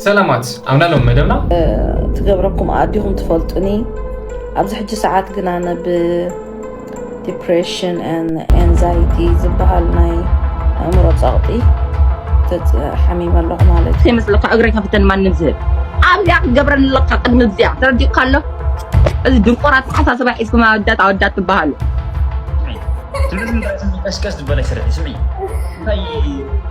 ሰላማት ኣብና ሎም መደብና ትገብረኩም ኣዲኹም ትፈልጡኒ። ኣብዚ ሕጂ ሰዓት ግና ነብ ዲፕሬሽን ኤንዛይቲ ዝበሃል ናይ ኣእምሮ ጸቕጢ ተጽ- ሓሚመ ኣለኹ ማለት እዩ። ይመስለካ እግረይ ከፍተን ማንም ዝህብ ኣብዚኣ ክትገብረኒ ኣለካ። ቅድሚ እዚኣ ተረዲእካ ኣሎ። እዚ ድንቆር ኣተሓሳስባ ሒዝኩም ኣወዳት ኣወዳት ትበሃሉ። ቀስቀስ ዝበለ ስርሒ ስምዒ እንታይ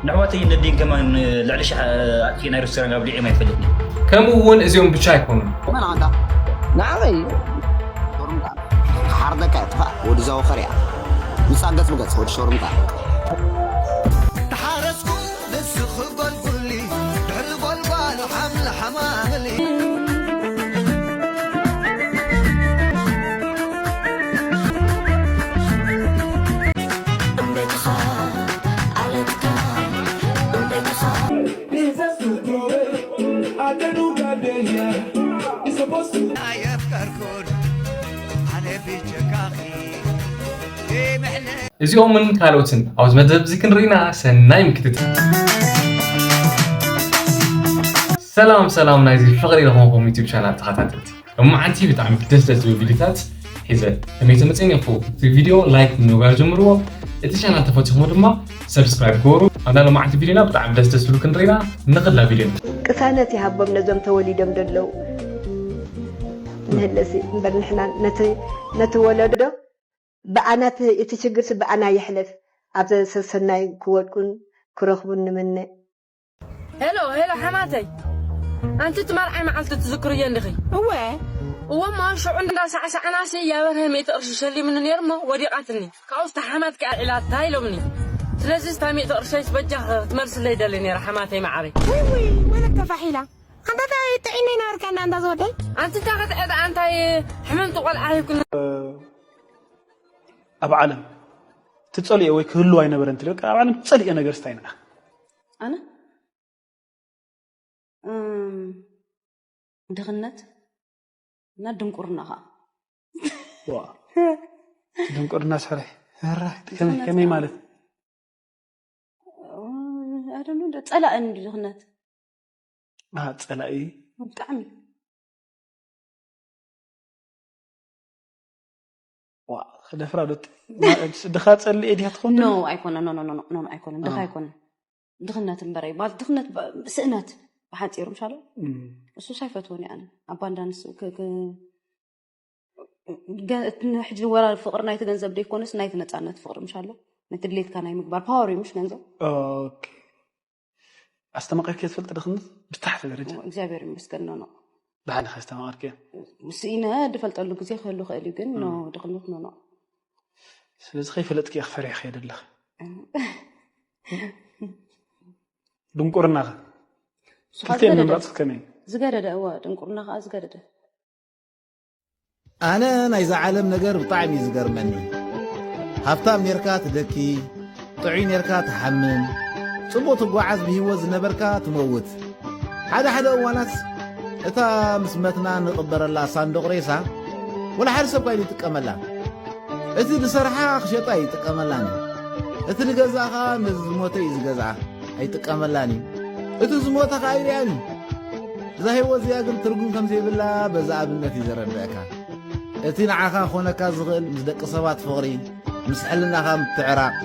ንሕዋተይ ነዲን ከማን ልዕሊ ሻዕ ኣጥፊ ናይ ሬስቶራንት ኣብ ሊዒም ኣይፈልጥን። ከምኡ እውን እዚኦም ብቻ ኣይኮኑን። መን ኣንታ ንዓበይ ሾሩምጣ ክሓርደካ እያ ጥፋእ ወዲ ዘወኸር እያ ምጻገጽ ብገጽ ወዲ ሾሩምጣ ተሓረስኩ ንስኺ ጎልጉሊ ድሕሪ ጎልጓል ሓምሊ ሓማምሊ እዚኦምን ካልኦትን ኣብዚ መደብ እዚ ክንርኢና ሰናይ ምክትታል። ሰላም ሰላም ናይዚ ፍቕሪ ዝኾንኩም ዩቲብ ቻናል ተኸታተልቲ፣ ሎማዓንቲ ብጣዕሚ ደስ ደስ ዝብል ቪዲዮታት ሒዘ ከመይ ተመፅን ኢኹ። እቲ ቪዲዮ ላይክ ብምግባር ጀምርዎ፣ እቲ ቻናል ተፈቲኹም ድማ ሰብስክራይብ ግበሩ። ኣብዛ ሎማዓንቲ ቪዲዮና ብጣዕሚ ደስ ደስ ዝብሉ ክንርኢና ንኽላ ቪዲዮ ቅሳነት ይሃቦም ነዞም ተወሊዶም ዘለዉ ንህለሲ እምበር ንሕና ነቲ ነቲ ወለዶ ብኣና እቲ እቲ ችግርሲ ብኣና ይሕለፍ ኣብ ሰሰናይ ክወድቁን ክረኽቡን ንምነ። ሄሎ ሄሎ ሓማተይ ኣንቲ እቲ መርዓይ መዓልቲ ትዝክርዮ እንዲኺ? እወ። እወ እሞ ሽዑ እንዳ ሳዕሳዕናሲ ያበርሀ ሚእቲ ቅርሺ ሸሊምኒ ነይሩ እሞ ወዲቓትኒ። ካብኡስ እታ ሓማት ከኣ ኢላታ ኢሎምኒ። ስለዚ እታ ሚእቲ ቅርሸይስ በጃኺ ክትመልስለይ ይደሊ ነይረ ሓማተይ መዓረይ። ውይ ውይ ወለድ ተፋሒላ ኣንታ እንታይ ጥዒና ይነበርካና ኣንታ ዝወደይ ኣንቲ እንታይ ክትዕዳ ኣንታይ ሕምምቲ ቆልዓ ሂብኩና ኣብ ዓለም ትጸልዮ ወይ ክህሉ ኣይነበረን ትብል ኣብ ዓለም ትጸልዮ ነገር ስታይ ንዓ ኣነ እም፣ ድኽነት እና ድንቁርና ኸዓ ዋ ድንቁርና ስሕረ ራ ከመይ ማለት ኣደኑ ጸላእን ድኽነት አ፣ ጸላኢ ብጣዕሚ ዋ ክደፍራ ዶ ድኻ ጸልኤ ድያ ትኾን ኖ ኣይኮነ ኖ ኖ ኖ ኖ ኣይኮነ ድኻ ኣይኮነ ድኽነት እምበረይ ባል ድኽነት ብ- ስእነት ብሓፂሩ ምሻሎ እሱ ሳይፈትወን እየ ኣነ ኣባንዳንስ ሕጂ ወላ ፍቅሪ ናይቲ ገንዘብ ደይኮነስ ናይቲ ነፃነት ፍቅሪ ምሻሎ ነቲ ድሌትካ ናይ ምግባር ፓወር እዩ ምሽ ገንዘብ ኦኬ ኣስተማቂርኪ ትፈልጥ ድኽነት ብታሕቲ ደረጃ እግዚኣብሔር ይመስገን ኖ ኖ ብሓደ ከስተማቅርኪ ስኢነ ድፈልጠሉ ግዜ ክህሉ ክእል እዩ ግን ኖ ድኽነት ኖ ኖ ስለዚ ከይፈለጥኪ እየ ክፈርሕ ከይደ ኣለኺ ድንቁርና ኸ ክልቲኤን ምምራፅ ከመይ ዝገደደ እወ ድንቁርና ከዓ ዝገደደ ኣነ ናይዛ ዓለም ነገር ብጣዕሚ እዩ ዝገርመኒ። ሃብታም ኔርካ ትደኪ፣ ጥዑይ ኔርካ ትሓምም፣ ጽቡቕ ትጓዓዝ ብህይወት ዝነበርካ ትመውት። ሓደ ሓደ እዋናት እታ ምስ መትና ንቕበረላ ሳንዱቕ ሬሳ ወላ ሓደ ሰብ ኳይኑ ይጥቀመላ። እቲ ዝሰርሓ ክሸጣ ይጥቀመላን እዩ። እቲ ዝገዝኣ ኸኣ ነዚ ዝሞተ እዩ ዝገዝኣ፣ ኣይጥቀመላን እዩ። እቲ ዝሞተ ኸኣ ኣይርእያን እዩ። እዛ ህይወት እዚኣ ግን ትርጉም ከም ዘይብላ በዛ ኣብነት እዩ ዘረድአካ። እቲ ንዓኻ ክኾነካ ዝኽእል ምስ ደቂ ሰባት ፍቕሪ፣ ምስ ሕልናኻ ምትዕራቕ፣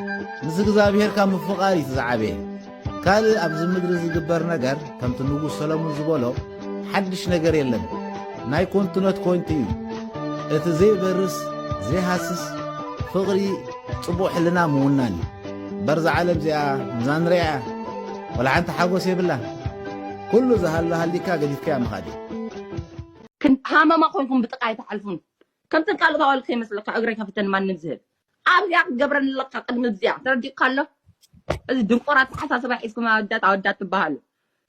ምስ እግዚኣብሄርካ ምፍቓር እዩ እቲ ዝዓበየ። ካልእ ኣብዚ ምድሪ ዝግበር ነገር ከምቲ ንጉስ ሰለሙን ዝበሎ ሓድሽ ነገር የለን። ናይ ኮንቱነት ኮንቱ እዩ። እቲ ዘይበርስ ዘይሃስስ ፍቕሪ ጽቡቕ ሕልና ምውናን እዩ። እምበር እዛ ዓለም እዚኣ ምዛ ንሪኣ እያ። ወላ ሓንቲ ሓጎስ የብላን። ኩሉ ዝሃሎ ሃሊካ ገዲፍካያ ምኻድ እዩ። ሃመማ ኮይንኩም ብጥቃ ኣይትሓልፉን ከምተን ካልኦት ኣዋልድ ከይመስለካ እግረይ ከፍተን ማንም ዝህብ ኣብዚኣ ክትገብረኒ ኣለካ ቅድሚ እዚኣ ተረዲእካ ኣሎ እዚ ድንቆር ኣተሓሳስባ ሒዝኩም ኣወዳት ኣወዳት ትበሃሉ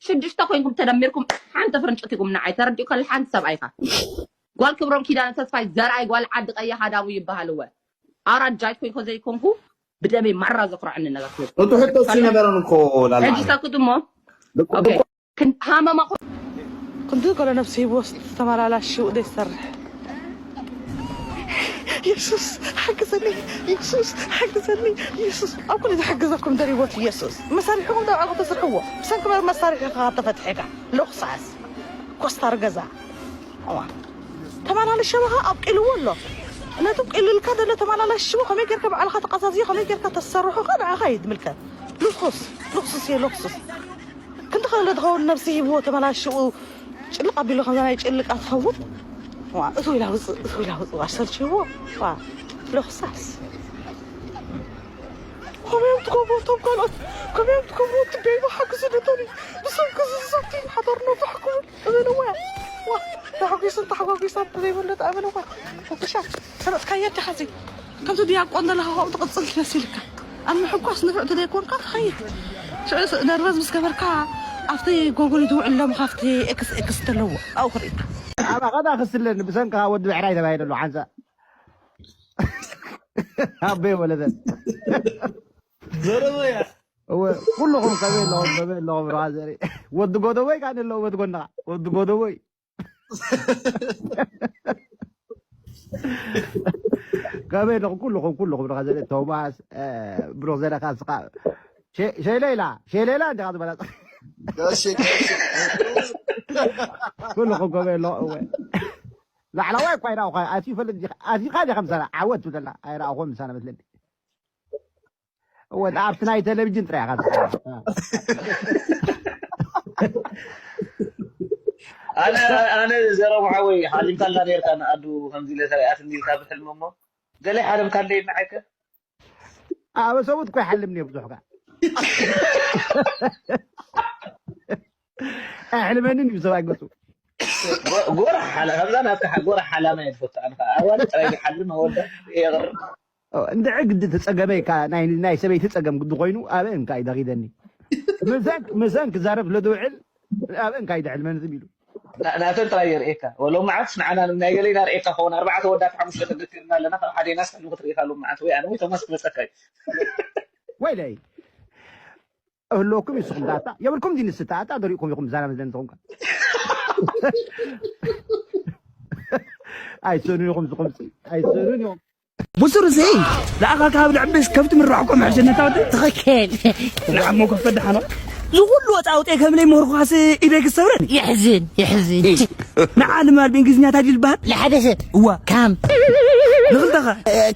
ሽዱሽተ ኮይንኩም ተደሚርኩም ሓንቲ ፍርንጭት ኢኩም ንዓይ ተረዲእካ ኣሎ ሓንቲ ሰብኣይካ ጓል ክብሮም ኪዳነ ተስፋይ ዘርኣይ ጓል ዓዲ ቀይሕ ኣዳሙ ይበሃል እወ ኣውራጃይት ኮይንኮ ዘይኮንኩ ብደመይ ማራ ዘኩርዐኒ ነገር ክብል እቱ ሕቶ እሱ ነበረን እኮ ላላ ሕጂ ሰክት እሞ ሃመማ ክንዲ ከሎ ነብሲ ሂብዎ ዝተመላላሽ ሽውእ ዘይሰርሕ የሱስ ሓግዘኒ፣ የሱስ ሓግዘኒ፣ የሱስ ኣብ ኩሉ ዝሕግዘኩም ደሪቦት የሱስ። መሳሪሕኹም ዶ ባዕልኹም ተስርሕዎ። ብሰንኪ መ- መሳሪሒ ኸዓ ተፈትሐካ። ሎኽሳስ ኮስታር ገዛ። እዋ ተመላልሽ ሸበኻ ኣብቂልዎ ኣሎ። ነቲ ኣብቂልልካ ዘሎ ተመላላሽ ሽቦ ከመይ ጌርካ ባዕልኻ ተቐዛዝዮ፣ ከመይ ጌርካ ተሰርሖ ኸ ንዓኻ እዩ ዝምልከት። ልኹስ ልኹስ እየ ልኹስ። ክንዲ ኸለ ዝኸውን ነብሲ ሂብዎ ተመላሽ ሽኡ ጭልቕ ኣቢሉ ከምዛ ናይ ጭልቃ ትኸውን። ዋ እትው ኢላ ውፅእ እትው ኢላ ውፅእ ኣሰልችዎ። ዋ ልኹሳስ ከመዮም ትገብሩ እቶም ካልኦት ከመዮም ትገብሩ ትቤይባ ሓግዙ ደተኒ ብሰንኪ ዝሰቲ ሓዳርና ፋሕኩምን እበልዋ። ዋ ተሓጒስን ተሓጓጒሳ እንተዘይበለጥ ኣበልዋ። ወገሻ ሰረጥካዮ ዲኻ እዚ ከምቲ ዲያቆን ዘለኻ ካብኡ ትቕጽል ትመስልካ ኣብ ምሕጓስ ንፍዕ ተዘይኮንካ ትኸይድ ሽዑ ነርቨዝ ምስ ገበርካ ኣብቲ ጎጎል ትውዕል ሎም ካብቲ ኤክስ ኤክስ ተለዎ ኣብኡ ክርእካ ኣባኸዳ ክስለን ብሰንካ ወዲ ብዕራይ ተባሂለሉ ሓንሳ ኣበይ ወለደ ዘረበያ እወ ኩልኹም ከመይ ኣለኹም ከመይ ኣለኹም ብርሃ ዘርኢ ወዲ ጎደቦይ ካን ኣለዎ ወዲ ጎንኻ ወዲ ጎደቦይ ከመይ ኣለኹም ኩልኹም ኩልኹም ብርሃ ዘርኢ ቶማስ ብሩኽ ዘለካ ስኻ ሸሌላ ሸሌላ እንዲኻ ዝበላ ኩልኹም ከመይ ኣለኹም እወ ላዕለዋይ እኳ ኢና እኳ ኣትዩ ይፈልጥ ዲኻ ኣትዩኻ ዲኻ ምሳና ዓወት ትብለላ ኣይረኣኹም ምሳና መስለኒ እወ ኣብቲ ናይ ቴሌቪዥን ጥራይ ኢኻ ኣነ ኣነ ዘረባ ሓወይ ሓሊምካላ ነርካ ንኣዱ ከምዚ ኢለ ተሪኣት እንዲልካ ብሕልሚ እሞ ገለ ሓለምካለይ ንዓይከ ኣበ ሰብኡት እኮ ይሓልም ነይ ብዙሕ ጋር ኣሕልመንን እዩ ሰብኣይ ገፁ ጎራሕ ሓላ ካብዛ ናትካ ጎራሕ ሓላማ እየ ዝፈቱ ኣነ ከዓ ኣዋልድ ጥራይ ዝሓልም ኣወዳት የቕርብ እንድዒ ግዲ ተፀገመ ኢካ ናይ ሰበይቲ ፀገም ግዲ ኮይኑ ኣበ እንካ እዩ ደኺደኒ ምሰን ክዛረብ ለዝውዕል ኣበ እንካ እዩ ደሕልመኒ ዝም ኢሉ ናተን ጥራይ የርእየካ ወሎ መዓት ንዓና ናይ ገለይና ርእየካ ከውን ኣርባዕተ ወዳት ሓሙሽተ ተገቲርና ኣለና ካብ ሓደና ስሕልሚ ክትርእካ ሎ መዓት ወይ ኣነ ወይ ቶማስ ክመፀካ እዩ ወይለይ እህልወኩም ይስኹም ዳታ የብልኩም ዲ ንስታ ኣታ ደሪእኩም ኢኹም ዛና መዝለን ዝኾንካ ኣይሰኑን ኢኹም ዝኹምሲ ኣይሰኑን ኢኹም ብሱር እዚ ለኣኻ ካብ ልዕብስ ከብቲ ምራሕኮ መሕሸነታ ወዲ ትኽክል ንዓሞ ከፈ ደሓኖ ዝኹሉ ወፃ ኣውጤ ከምለይ ምህርኳስ ኢደይ ክሰብረን ይሕዝን ይሕዝን ንዓ ልማል ብእንግሊዝኛ እንታይ ድዩ ዝበሃል ለሓደ ሰብ እዋ ካም ንኽልተኸ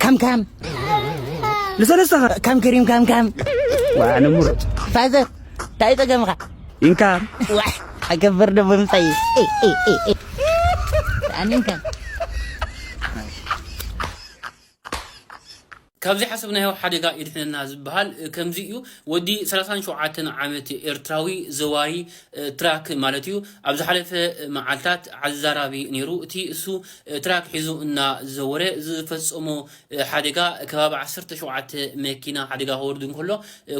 ከም ከም ንሰለስተኸ ከም ክሪም ከም ከም ዋ ንሙር ፋዘር እንታይ ጸገምኻ ኢንካም ዋ ኣገበር ደቦ ምሳይ ኣኒንካ ካብ ዘይሓሰብናዮ ሓደጋ የድሕነና ዝበሃል ከምዚ እዩ። ወዲ ሰላሳን ሸውዓተን ዓመት ኤርትራዊ ዘዋሪ ትራክ ማለት እዩ ኣብ ዝሓለፈ መዓልታት ኣዛራቢ ነይሩ። እቲ እሱ ትራክ ሒዙ እናዘወረ ዝፈጸሞ ሓደጋ ከባቢ ዓሰርተ ሸውዓተ መኪና ሓደጋ ከወርድ እንከሎ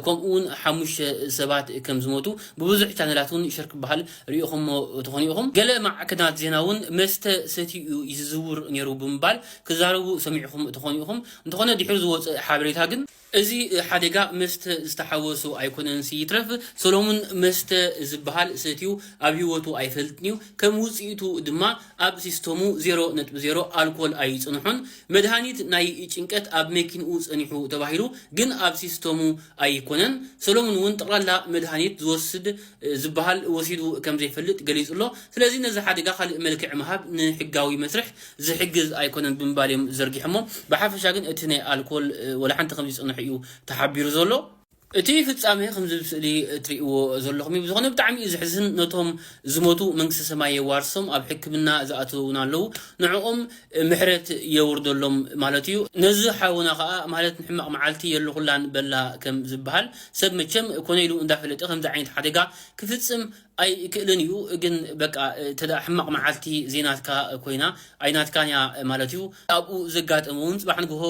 ከምኡ እውን ሓሙሽተ ሰባት ከም ዝሞቱ ብብዙሕ ቻነላት እውን ሸር ክበሃል ርኢኹሞ ትኾኑ ኢኹም። ገለ ማዕከናት ዜና እውን መስተ ሰትዩ እዩ ዝዝውር ነይሩ ብምባል ክዛረቡ ሰሚዕኹም ትኾኑ ኢኹም። እንተኾነ ድሕሪ ዝወፀ ሓበሬታ ግን እዚ ሓደጋ መስተ ዝተሓወሶ ኣይኮነንሲ ይትረፍ ሰሎሙን መስተ ዝበሃል ሰትዩ ኣብ ህይወቱ ኣይፈልጥን እዩ። ከም ውፅኢቱ ድማ ኣብ ሲስተሙ ዜሮ ነጥቢ ዜሮ ኣልኮል ኣይፅንሖን። መድሃኒት ናይ ጭንቀት ኣብ መኪንኡ ፀኒሑ ተባሂሉ ግን ኣብ ሲስተሙ ኣይኮነን። ሰሎሙን እውን ጠቕላላ መድሃኒት ዝወስድ ዝበሃል ወሲዱ ከም ዘይፈልጥ ገሊጹ ኣሎ። ስለዚ ነዚ ሓደጋ ካልእ መልክዕ ምሃብ ንሕጋዊ መስርሕ ዝሕግዝ ኣይኮነን ብምባል እዮም ዘርጊሖሞ። ብሓፈሻ ግን እቲ ናይ ኣልኮል ወላ ሓንቲ ከም ዝጸንሑ እዩ ተሓቢሩ ዘሎ። እቲ ፍጻሜ ከምዚ ብስእሊ እትርእይዎ ዘለኹም እዩ። ብዝኾነ ብጣዕሚ እዩ ዘሕዝን። ነቶም ዝሞቱ መንግስተ ሰማይ የዋርሶም፣ ኣብ ሕክምና ዝኣተዉ እውን ኣለዉ። ንዕኦም ምሕረት የውርደሎም ማለት እዩ። ነዚ ሓውና ኸኣ ማለት ንሕማቕ መዓልቲ የለኹላን በላ ከም ዝበሃል ሰብ መቸም ኮነ ኢሉ እንዳፈለጠ ከምዚ ዓይነት ሓደጋ ክፍጽም ኣይክእልን እዩ። ግን በቃ እንተ ደኣ ሕማቕ መዓልቲ ዘይናትካ ኮይና ኣይናትካን እያ ማለት እዩ። ኣብኡ ዘጋጠመ እውን ጽባሕ ንግሆ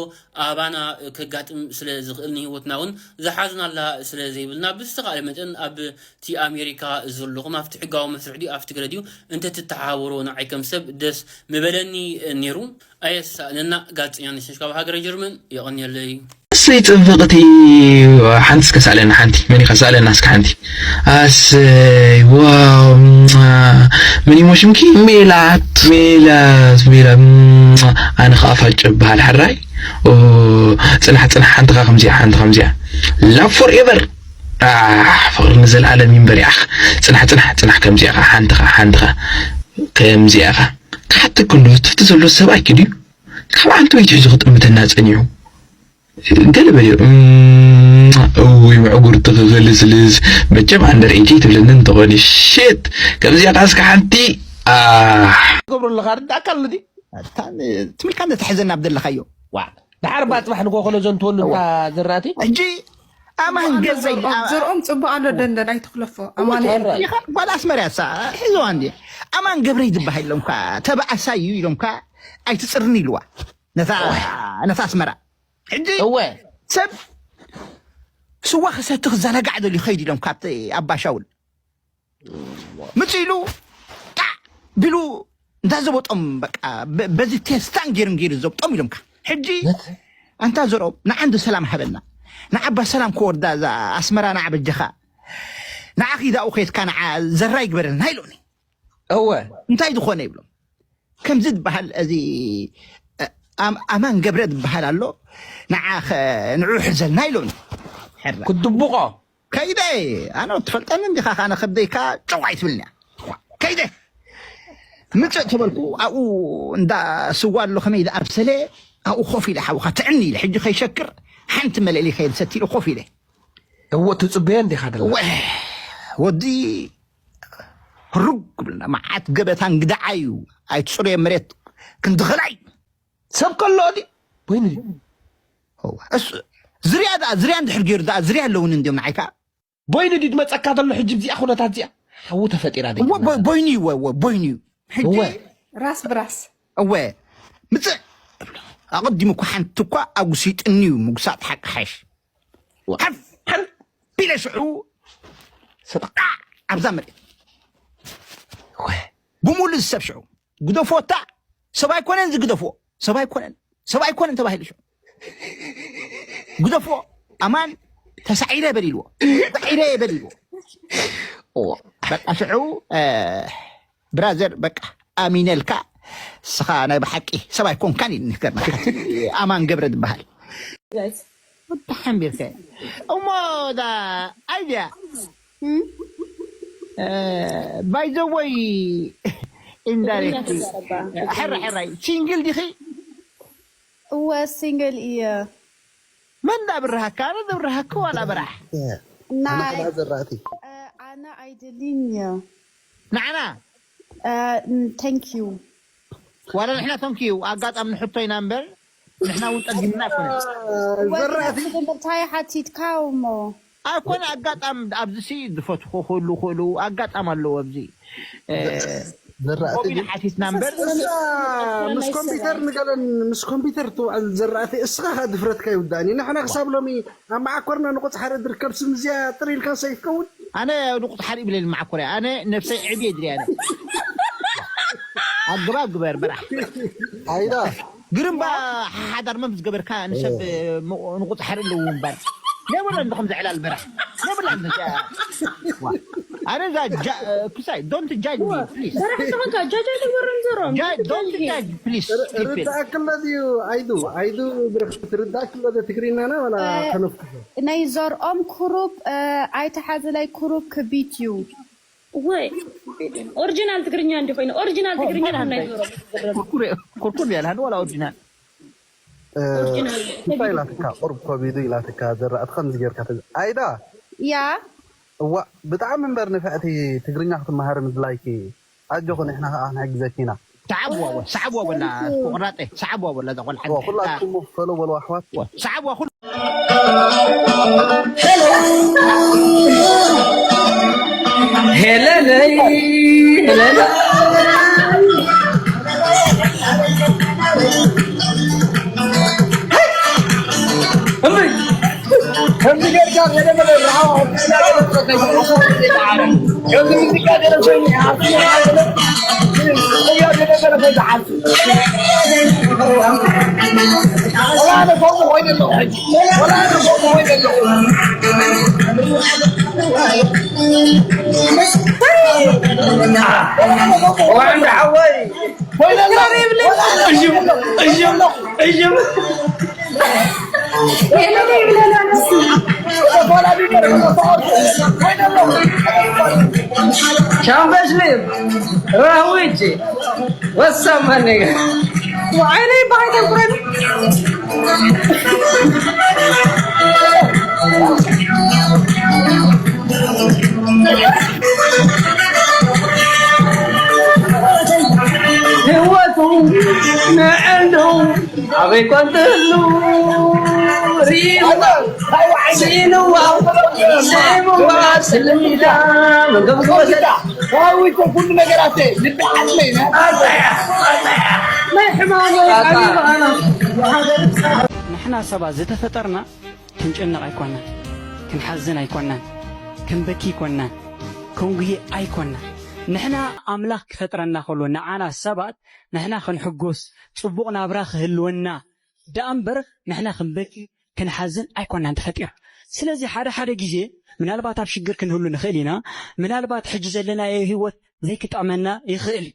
ኣባና ከጋጥም ስለ ዝኽእል ንህይወትና እውን ዝሓዝናላ ስለ ዘይብልና ብዝተኻእለ መጠን ኣብ እቲ ኣሜሪካ ዘለኹም ኣብቲ ሕጋዊ መስርሕ ድዩ ኣብቲ ገለ ድዩ እንተትተሓባበሮ ንዓይ ከም ሰብ ደስ ምበለኒ ነይሩ። ኣየሳእነና ጋዜጠኛ ነሽነሽ ካብ ሃገረ ጀርመን የቐንየለይ። እሰይ ጽብቕቲ ሓንቲ እስከ ሳእለና ሓንቲ መን ኢኻ ሳእለና እስከ ሓንቲ ኣሰይ ዋው መን ይሞ ሽምኪ? ሜላት። ሜላት፣ ሜላት፣ እም፣ ኣነ ኸዓ ፋጨ እበሃል። ሕራይ? ኦ፣ ጽናሕ፣ ጽናሕ፣ ሓንቲ ኸዓ ከምዚኣ፣ ሓንቲ ከምዚኣ። Love forever። ኣሕ፣ ፍቕሪ ንዘለኣለም ይንበር ያኽ። ጽናሕ፣ ጽናሕ፣ ጽናሕ፣ ከምዚኣ ኸዓ፣ ሓንቲ ኸዓ፣ ሓንቲ ኸዓ፣ ከምዚኣ ኸዓ። ክሓተኩም ዶ፣ ትፍቲ ዘሎ ሰብኣይኪ ድዩ? ካብ ዓንተወይቲ ሒዙ ክጥምተና ጸኒሑ። ገለ በልዮ፣ እም፣ እውይ፣ ምዕጉርቲ ክልስልስ። መቸም ኣንደር ኤጅ ኣይትብለኒ እንተኾነ፣ ሼት። ከምዚኣ ኸዓ እስከ ሓንቲ፣ ኣሕ። ትገብሮ ኣለኻ፣ ርዳእካ ኣሎ ድዩ? ኣታ ን-፣ ትምልካ እንደ ተሕዘና ኣብ ዘለኻዮ። ዋ፣ ደሓር እባ ጽባሕ ንግሆ ከሎ ዘንትወሉ እዋ። እንታ ዘራእቲ? ሕጂ ኣማን እዋ፣ ገዘይ፣ ዘርኦም፣ ኣ-፣ ዘርኦም ጽቡቕ ኣሎ፣ ደንደን ኣይትኽለፎ። እዋ፣ ኣማን ተራ። ኢኻ ጓል ኣስመራ እሳ፣ ሒዝዋ እንዲ። ኣማን ገብረይ ዝበሃል ኢሎምካ፣ ተባኣሳይ እዩ ኢሎምካ፣ ኣይትጽርኒ ኢልዋ። ነታ፣ እዋ። ነታ ኣስመራ። ሕጂ እወ። ሰብ ስዋ ክሰቲ ክዘናጋዕ ደልዩ ኸይድ ኢሎም ካብቲ ኣባ ሻውል። ምጽእ ኢሉ ጣዕ ቢሉ እንዳ ዘበጦም በቃ በ-፣ በዚ ቴስታን ገይሩን ገይሩ ዘብጦም ኢሎምካ። ሕጂ ኣንታ ዘርኦም ንዓንዲ ሰላም ሃበና። ንዓባ ሰላም ክወርዳ እዛ ኣስመራ ንዓ በጀኻ። ንዓ ኺዳኡ ኸይድካ ንዓ ዘራይ ግበረልና ኢሎኒ። እወ። እንታይ ዝኾነ ይብሎም። ከምዚ ዝበሃል እዚ፣ እ፣ ኣም-፣ ኣማን ገብረ ዝበሃል ኣሎ። ንዓ ኸ-፣ ንዑ ሕዘልና ኢሎኒ። ሕራ። ክድብቖ። ከይደ፣ ኣነ ትፈልጠኒ እንዲኻ፣ ኣነ ከብደይካ ጨው ኣይትብልንያ። ከይደ። ምጽእ ተበልኩ፣ ኣብኡ እንዳ ስዋ ኣሎ፣ ከመይ ኢለ ኣብሰለ፣ ኣብኡ ኮፍ ኢለ ሓውኻ ትዕኒ ኢለ፣ ሕጂ ከይሸክር፣ ሓንቲ መለሊ ከየልሰት ኢለ ኮፍ ኢለ። እወ፣ ትጽበዮ እንዲኻ ደላ። ወ-፣ ወዲ ህሩግ ክብልና፣ መዓት ገበታ እንግዳዓ እዩ። ኣይትጽረዮ መሬት ክንድኸላ እዩ። ሰብ ከሎ ድዩ? በይኑ ድዩ? እዋ፣ እሱ ዝርያ ደኣ፣ ዝርያ እንድሕር ገይሩ ደኣ፣ ዝርያ ኣለውን እንዲዮም ንዓይካ። በይኑ ድዩ ዝመጸካ ዘሎ ሕጂ ብዚኣ ኩነታት እዚኣ? ሓዊ ተፈጢራ ደይ እወ፣ ትብላ ቦ-፣ ዘላ። ቦይኑ እዩ፣ እወ፣ እወ፣ ቦይኑ እዩ። ሕጂ እወ። ራስ ብራስ። እወ፣ ምጽእ። ኣቐዲሙ እኮ ሓንቲ እኳ ኣጉሲጥኒ እዩ፣ ምጉሳጥ ሓቂ ሓሽ። እወ። ሓፍ፣ ሓፍ፣ ቢለ ሽዑ ሰጣ። ኣብዛ መሬት። እወ። ብምሉእ ሰብ ሽዑ። ግደፎታ፣ ሰብ ኣይኮነን ዝግደፎ፣ ሰብ ኣይኮነን፣ ሰብ ኣይኮነን ተባሂሉ ሽዑ። ግደፎ፣ ኣማን፣ ተሳዒረ በሊልዎ፣ ተሳዒረ በሊልዎ። እወ። በቃ ሽዑ፣ እ፣ ብራዘር፣ በቃ ኣሚነልካ፣ እስኻ ናይ ብሓቂ ሰብ ኣይኮንካን ኢልኒ፣ ገርመካ። ኣማን ገብረ ዝበሃል። Guys። ወዲ ሓምቢርከ። እሞ ዳ ኣይድያ። እም? እ፣ by the way፣ ኢንዳይሬክት። ትግርኛ ትዛረባ። ሕራ፣ ሕራይ፣ ሲንግል ዲኺ? እወ፣ ሲንግል እየ። መን ዳ ብርሃካ? ኣነ ዳ ብርሃካ ዋላ በራሕ? ናይ ኣነ ከኣ ዘራእቲ። እ፣ ኣነ ኣይደልን እየ። ንዓና? እ፣ ን-፣ thank you። ዋላ ንሕና thank you፣ ኣጋጣሚ ንሕቶ ኢና እምበር፣ ንሕና እውን ጸጊምና ኣይኮነን። ወዲ ዘራእቲ። ትብል እንታይ ሓቲትካ እሞ? ኣይኮነ፣ ኣጋጣሚ ኣብዚ ሲ ዝፈትሑ ክህሉ ክእሉ፣ ኣጋጣሚ ኣለዎ ኣብዚ። እ፣ ዘራእቲ ኮሚና ግን ሓቲትና እምበር። እሳ ምስ ኮምፒውተር ንገለን፣ ምስ ኮምፒውተር ትውዕል ዘራእቲ፣ እስኻ ኸኣ ድፍረትካ ይውዳእኒ። ንሕና ክሳብ ሎሚ ኣብ መዓኮርና ንቑጽ ሓርኢ ዝርከብ ስም እዚኣ ጥር ኢልካ ሰይፍ ከውን? ኣነ ንቑጽ ሓርኢ ብለይ መዓኮርያ። ኣነ ነብሰይ ዕብየ ድልያ ኣነ። ኣገባብ ግበር በራሕ። ኣይዳ። ግርምባ ሓዳር መምስ ገበርካ ንሰብ እ። ም-፣ ንቑጽ ሓርኢ ኣለዎ እምበር። ነብሎ እንዶ ከም ዘዕላል በራሕ። ነብላ እንዶ ጃ-፣ ዋ። ኣነ እዛ ጃ-፣ ክሳይ፣ don't judge me, please. በራሕ ተኾንካ፣ ጃጅ ኣይትግበሮም ዘሮም። ጃ-፣ don't judge, please, ር-፣ people. ርዳእክሎ ድዩ? ኣይዱ፣ ኣይዱ ብርኽቲ ርዳእክሎ ዶ ትግርኛና ዋላ እ፣ ከነፍኩ? ናይ ዘርኦም ክሩብ፣ እ፣ ኣይተሓዝለይ ክሩብ ክቢት እዩ። ወይ፣ ኦሪጂናል ትግርኛ እንዲ ኮይኑ፣ ኦሪጂናል ትግርኛ እንታይ ከም ናይ ደኣ? ዘርኦም ዝዝረብ። ኩርኩር፣ ኩርኩር ያለ ዋላ ኦሪጂናል? እ፣ ኦሪጂናል። እንታይ ኢላትካ? ቁሩብ ከቢዱ ኢላትካ ዘራእቲ ከምዚ ጌርካ ተዝ-፣ ኣይዳ። ያ። እዋ፣ ብጣዕሚ እምበር ንፍዕቲ ትግርኛ ክትመሃሪ ምድላይኪ። ኣጆኺ፣ ንሕና ከኣ ክንሕግዘኪ ኢና። ሰዓብዋ ወ-፣ ሰዓብዋ በላ፣ ቆራጤ፣ ሰዓብዋ በላ፣ እዛ ቆልዓ። እዋ፣ ኩላትኩም ፈሎ በሉ ኣሕዋት። እዋ፣ ሰዓብዋ ኩሉ። ሄለለይ፣ ሄለለይ። እምቢ። ከምዚ ጌርካ ገለ መለ ረሃዋ ከምዚ ሙዚቃ ገለ ሰሚ፣ ሓንቲ ገለ፣ ገለ ገለ ገለ ሓንቲ። ወላ ኣነ ከምኡ ኮይነ ኣለኹ ሕጂ። ወላ ኣነ ከምኡ ኮይነ ኣለኹ። ዋዕንዳ ሓወይ። እሽም፣ እሽም፣ እሽም። ሻምበል ስሊም፣ ራዊጂ፣ ወሳም ማነጋ። ወዓይነይ ባይተን ኩረን። ህይወቱ ንዕንዱ ኣበይ ኮን ትህሉ ሪእዋ፣ ሲንዋ፣ ሲንዋ፣ ስልሚዳ፣ መንገዲ ወሰዳ። ዳዊት ኩሉ ነገራት ልቢ ዓጽለይ ናይ ሕማም ኣቢባና። ንሕና ሰባት ዝተፈጠርና ክንጭነቕ ኣይኮናን፣ ክንሓዝን ኣይኮናን፣ ክንበኪ ኣይኮናን፣ ክንጉሂ ኣይኮናን። ንሕና ኣምላኽ ክፈጥረና ከሎ ንዓና ሰባት ንሕና ክንሕጎስ፣ ጽቡቕ ናብራ ክህልወና ደኣ እምበር ንሕና ክንበኪ ክንሓዝን ኣይኮናን ተፈጢርና። ስለዚ ሓደ ሓደ ግዜ ምናልባት ኣብ ሽግር ክንህሉ ንኽእል ኢና። ምናልባት ሕጂ ዘለናዮ ህይወት ዘይክጥዕመና ይኽእል እዩ።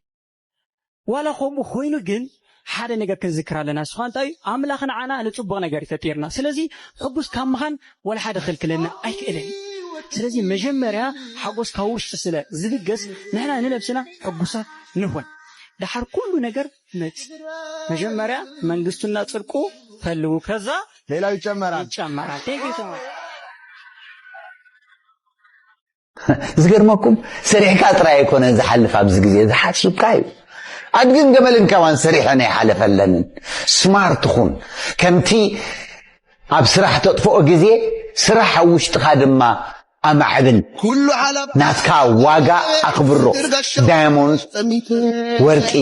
ዋላ ከምኡ ኮይኑ ግን ሓደ ነገር ክንዝክር ኣለና። ንሱ ኸኣ እንታይ እዩ? ኣምላኽ ንዓና ንጽቡቕ ነገር እዩ ፈጢርና። ስለዚ ሕጉስ ካብ ምዃን ዋላ ሓደ ክልክለና ኣይክእልን እዩ። ስለዚ መጀመርያ ሓጎስ ካብ ውሽጢ ስለ ዝብገስ ንሕና ንነብስና ሕጉሳት ንኹን። ደሓር ኩሉ ነገር ይመጽእ። መጀመርያ መንግስቱና ጽድቁ ፈልዉ፣ ከዛ ሌላው ይጨመራል። ይጨመራል። Thank you so much። ዝገርመኩም ሰሪሕካ ጥራይ ኣይኮነን ዝሓልፍ ኣብዚ ግዜ ዝሓስብካ እዩ። ኣድግን ገመልን ከማን ሰሪሐን ኣይሓለፈለንን። ስማርት ኩን። ከምቲ ኣብ ስራሕ ተጥፍኦ ግዜ ስራሕ ኣብ ውሽጥኻ ድማ ኣማዕብል። ኩሉ ሓላፍ ናትካ ዋጋ ኣኽብሮ። ዳያሞንድ፣ ወርቂ፣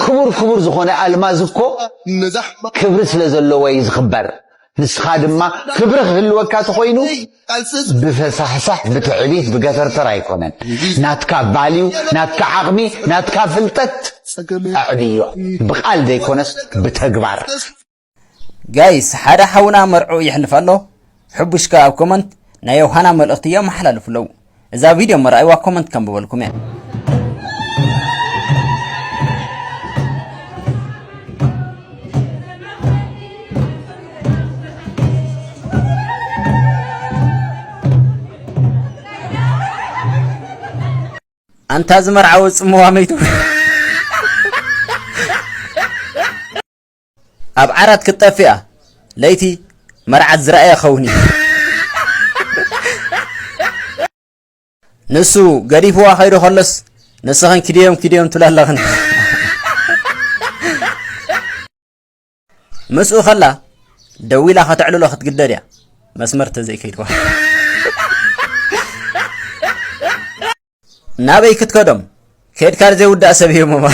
ክቡር ክቡር ዝኾነ ኣልማዝ እኮ ክብሪ ስለ ዘለዎ እዩ ዝኽበር። ንስኻ ድማ ክብሪ ክህልወካ ተኾይኑ ብፈሳሕሳሕ፣ ብትዕቢት፣ ብገተርተር ኣይኮነን። ናትካ ቫልዩ፣ ናትካ ዓቕሚ፣ ናትካ ፍልጠት ኣዕብዮ። ብቓል ዘይኮነስ ብተግባር። ጋይስ ሓደ ሓውና መርዑ የሕልፍ ኣሎ። ሕቡሽ ከኣ ኣብ ኮመንት ናይ ዮሃና መልእኽቲ የመሓላልፉ ኣለዉ። እዛ ቪድዮ እሞ ረኣይዋ ኮመንት ከንብበልኩም እየ። ኣንታ ዝመርዓዊ ጽምዋ መይቱ ኣብ ዓራት ክትጠፍእ እያ ለይቲ መርዓት ዝረኣየ ክኸውን እዩ። ንሱ ገዲፍዋ ከይዱ ከሎስ ንስኽን ኪድዮም ኪድዮም ትብላ ኣለኽን። ምስኡ ከላ ደዊላ ከተዕልሎ ክትግደድ እያ መስመር ተዘይከይድዋ። ናበይ ክትከዶም ከድካ ዘይውዳእ ሰብ እዮም እሞ።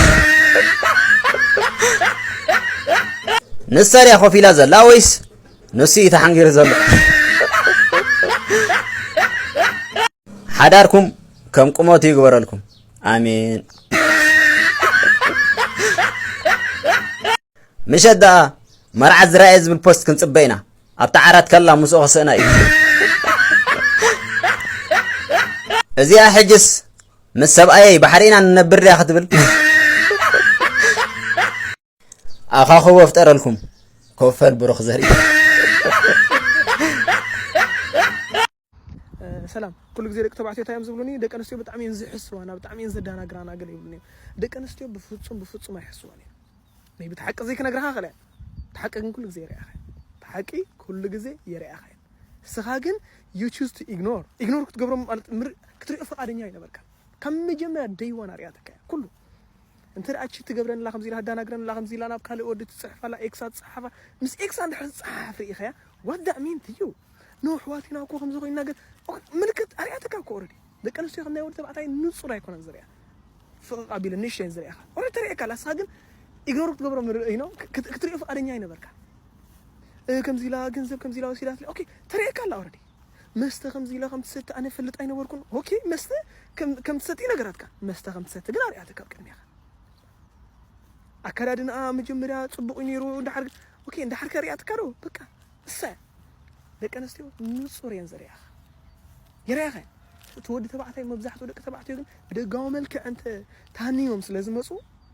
ንሳ ድያ ኮፍ ኢላ ዘላ ወይስ ንሱ እዩ ተሓንጊሩ ዘሎ? ሓዳርኩም ከም ቁመቱ ይግበረልኩም። ኣሜን። ምሸት ደኣ መርዓት ዝረኣየ ዝብል ፖስት ክንጽበ ኢና። ኣብታ ዓራት ከላ ምስኡ ክስእና እዩ። እዚኣ ሕጅስ ምስ ሰብኣየይ ባሕሪ ኢና ንነብር ድያ ክትብል? ኣኻኽቦ ፍጠረልኩም። ኮፈል ብሩኽ ዘርኢ። ሰላም ኩሉ ግዜ ደቂ ተባዕትዮ እንታይ እዮም ዝብሉኒ? ደቂ ኣንስትዮ ብጣዕሚ እየን ዝሕስዋና፣ ብጣዕሚ እየን ዘደናግራና ገለ ይብሉኒ እዮም። ደቂ ኣንስትዮ ብፍጹም ብፍጹም ኣይሕስዋን እየን። ሜይ ቢ እቲ ሓቂ ዘይክነግርኻ ክእል እየ። እቲ ሓቂ ግን ኩሉ ግዜ የርእያኻ እየ። እቲ ሓቂ ኩሉ ግዜ የርእያኻ እየ። ንስኻ ግን you choose to ignore። ኢግኖር ክትገብሮም ማለት ምር ክትሪኦ ፍቓደኛ ኣይነበርካን። ካብ መጀመርያ day one ኣርእያትካ እያ ኩሉ። እንተ ደኣ ቺት ትገብረንላ ከምዚ ኢላ ትዳናግረንላ ከምዚ ኢላ ናብ ካልእ ወዲ ትጽሕፋላ ኤክሳ ትጽሓፋ ምስ ኤክሳ እንድሕር ትጽሓፍ ርኢኻያ what that mean to you? No ኣሕዋት ኢና እኮ ከምዚ ኮይንና ገ ምልክት ኣርእያትካ እኮ ኦረዲ። ደቂ ኣንስትዮ ከም ናይ ወዲ ተባዕታይ ንጹር ኣይኮነን ዝርእያ። ፍቕቕ ኣቢለን ንእሽተይ ዝርእያኻ ኦረዲ ተርእየካ ኣላ። ንስኻ ግን ኢግኖር ክትገብሮ you know ክትርእዮ ፍቓደኛ ኣይነበርካ። ከምዚ ኢላ ገንዘብ ከምዚ ኢላ ወሲዳትለይ ኦኬ ተርእየካ ኣላ ኦረዲ። መስተ ከምዚ ኢላ ከም ትሰቲ ኣነ ፈልጥ ኣይነበርኩን። ኦኬ መስተ ከም ትሰቲ ነገራትካ መስተ ከም ትሰቲ ግን ኣርያትካ ኣብ ቅድሚኻ። ኣከዳድንኣ መጀመርያ ጽቡቕ እዩ ነይሩ እንድሓር ግን ኦኬ እንድሓር ከ ኣርያትካ ዶ በቃ እሳ እያ። ደቂ ኣንስትዮ ንጹር እየን ዘርእያኻ። የርኣኻ። እቲ ወዲ ተባዕታይ፣ መብዛሕትኡ ደቂ ተባዕትዮ ግን ብደጋዊ መልክዕ እንተ ተሃኒሞም ስለ ዝመፁ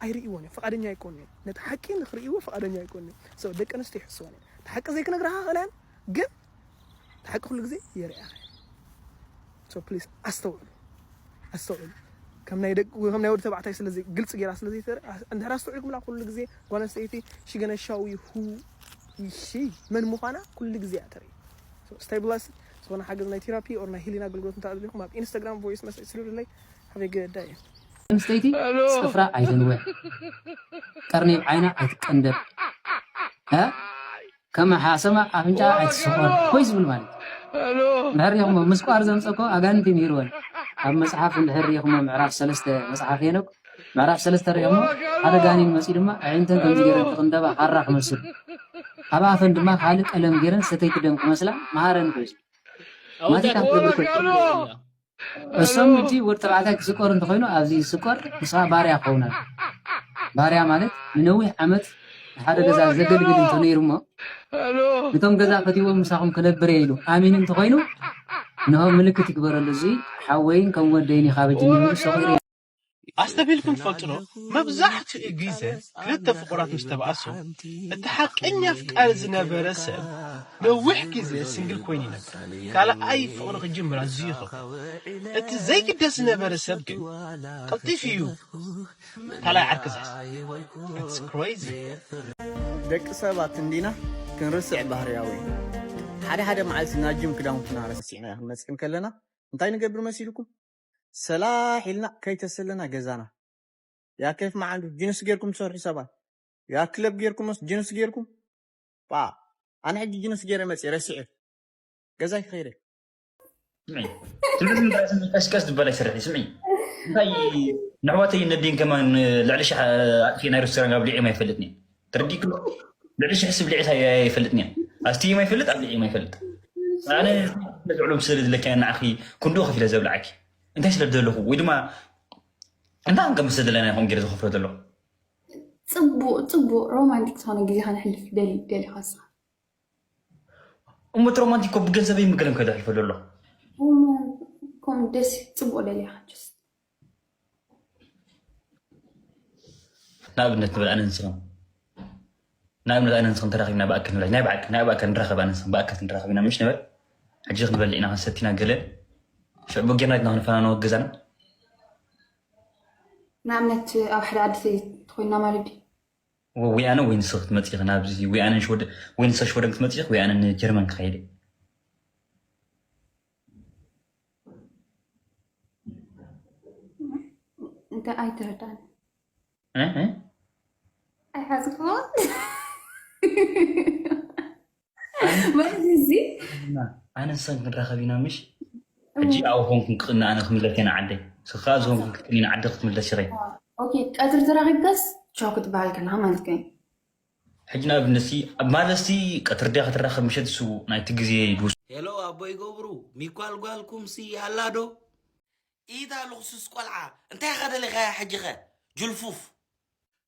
ኣይርእይዎን እዮም፣ ፍቓደኛ ኣይኮኑ እዮም። ነቲ ሓቂ ንክርእይዎ ፍቓደኛ ኣይኮኑ እዮም። So ደቂ ኣንስትዮ ይሕስወን እዮም። እቲ ሓቂ ዘይክነግርኻ ኸልያን ግን እቲ ሓቂ ኩሉ ግዜ የርኣኻ። So please ኣስተውዕሉ፣ ኣስተውዕሉ። ከም ናይ ደቂ፣ ከም ናይ ወዲ ተባዕታይ ስለዚ ግልፂ ጌራ ስለዘይተረ፣ እንድሕር ኣስተውዒልኩምላ ኩሉ ግዜ ጓል ኣንስተይቲ she gonna show you who she መን ምዃና ኩሉ ግዜ እያ ተርኢ። So stay blessed። ዝኾነ ሓገዝ ናይ ቴራፒ or ናይ ሂሊን ኣገልግሎት እንተኣድልኹም ኣብ ኢንስታግራም ቮይስ መሰጅ ስሩልለይ። Have a good day። ኣንስተይቲ ጽፍራ ኣይትንወ፣ ቀርኒ ዓይና ኣይትቀንደብ። እ? ከም ሓሰማ ኣፍንጫ ኣይትስቆር። ኮይ ዝብል ማለት እንድሕር ሪኢኹሞ፣ ምስቋር ዘምፀኮ ኣጋንንቲ ምሂርወን። ኣብ መጽሓፍ እንድሕር ሪኢኹሞ፣ ምዕራፍ ሰለስተ መጽሓፍ ሄኖክ፣ ምዕራፍ ሰለስተ ሪኢኹሞ፣ ሓደ ጋኒን መጺኡ ድማ ኣዒንተን ከምዚ ገይረን ክቕንደባ፣ ሃራ ክመስል፣ ኣብ ኣፈን ድማ ካልእ ቀለም ገይረን ሰተይቲ ደም ክመስላ መሃረን። ኮይ ማቲታ ክትገብር ኮይ። እሶም እቲ ወዲ ተባዕታይ ክስቆር እንተኾይኑ፣ ኣብዚ ዝስቆር ንስኻ ባርያ ክኸውን ኣሎ። ባርያ ማለት ንነዊሕ ዓመት ሓደ ገዛ ዘገልግል እንተነይሩ እሞ፣ ነቶም ገዛ ፈትዎም ምሳኹም ክነብር እየ ኢሉ ኣሚኑ እንተኾይኑ፣ ንሆ ምልክት ይግበረሉ። እዚ ሓወይን ከም ወደይን ኢኻ በጅኒ ኢሉ ሰቒሩ። ኣስተብሂልኩም ትፈልጡ ዶ? መብዛሕትኡ ግዜ ክልተ ፍቑራት ምስ ተባኣሱ፣ እቲ ሓቀኛ ኣፍቃሪ ዝነበረ ሰብ ነዊሕ ግዜ ሲንግል ኮይኑ ይነብር። ካልኣይ ፍቕሪ ክጅምር ኣዝዩ ይኸብድ። እቲ ዘይግደስ ዝነበረ ሰብ ግን ቀልጢፉ እዩ ካልኣይ ዓርኪ ዝሕዝ። It's crazy። ደቂ ሰባት እንዲና ክንርስዕ ባህርያዊ እዩ። ሓደ ሓደ መዓልቲ ናብ ጅም ክዳውንትና ረሲዕና ክንመጽእ ከለና እንታይ ንገብር መሲልኩም? ሰላሕ ኢልና ከይተሰለና ገዛና። ያ ኬፍ መዓንዱ ጅንስ ጌርኩም ትሰርሑ ሰባት። ያ ክለብ ጌርኩምስ ጅንስ ጌርኩም። ባ ኣነ ሕጂ ጅንስ ጌረ መጽእ ረሲዑ ገዛይ ክኸይደ። ስምዒ ትምህርቲ ቀስቀስ ዝበለ ይስርሕ። ስምዒ እንታይ ንሕዋተይ ነዲን ከማን ልዕሊ ሸሕ ኣጥፊ ናይ ሬስቶራንት ኣብሊዒ ኣይፈልጥን። ተረዲእክሎ? ልዕሊ ሽሕ ስብሊዒ ኣይፈልጥን እየ። ኣስትይም ኣይፈልጥ ኣብሊዒም ኣይፈልጥ። ኣነ ነዝዕሎም ስለ ዝለኪ ንዓኺ ክንድኡ ከፊለ ዘብልዓኪ እንታይ ስለ ዘለኹ ወይ ድማ እንታይ ክንቀምስ ዘለና ይኹም ገይረ ዝኸፍሎ ዘለኹ። ፅቡቅ ፅቡቅ ሮማንቲክ ዝኾነ ግዜ ከነሕልፍ ደሊ ደሊ ካስኻ እሞ እቲ ሮማንቲክ እኮ ብገንዘበይ ምግለም ከደሕልፈ ዘሎ። ኮም ደስ ፅቡቅ ደሊ ስ ንኣብነት ንበል ኣነ ንስኽን ንኣብነት ኣነ ንስኽን ተራኺብና ብኣካል ንብላዕ ናይ ብዓቂ ናይ ብኣካል ንራኸብ ኣነ ንስኽን ብኣካል ንራኸብ ኢና ምሽ ንበል። ሕጂ ክንበልዕ ኢና ክንሰቲና ገለ ሽዕ በጌርና ኢድና ክንፈናነወ ገዛና። ንኣብነት ኣብ ሓደ ዓዲ ተኮይና ማለት ድዩ? ወይ ኣነ ወይ ንስኽ ክትመጽእ ኢኺ ናብዚ ወይ ኣነ ንሽወደ ወይ ንስኽ ሽወደን ክትመጽእ ኢኺ ወይ ኣነ ንጀርመን ክኸይድ እየ። እንታይ ኣይተረዳን እ? እ? ኣይሓዝኩን ማለት እዚ ኣነ ንስኽን ክንራኸብ ኢና ምሽ ሕጂ ኣብኡ ኮንኩን ክቕኒ ኣነ ክምለስ እየ ንዓደይ ስኻ ዝኾንኩን ክትቅኒ ንዓዲ ክትምለስ ኢኸ ኦኬ ቀትሪ ተራኺብካስ ቻው ክትበሃል ከለካ ማለት ከ ሕጂ ንኣብነት ሲ ማለትሲ ቀትሪ ድያ ክትራኸብ ምሸት እሱ ናይቲ ግዜ ይድውስ ሄሎ ኣቦይ ገብሩ ሚኳል ጓልኩም ሲ ኣላ ዶ ኢታ ልኽሱስ ቆልዓ እንታይ ኢኻ ደሊኻያ ሕጂ ኸ ጁልፉፍ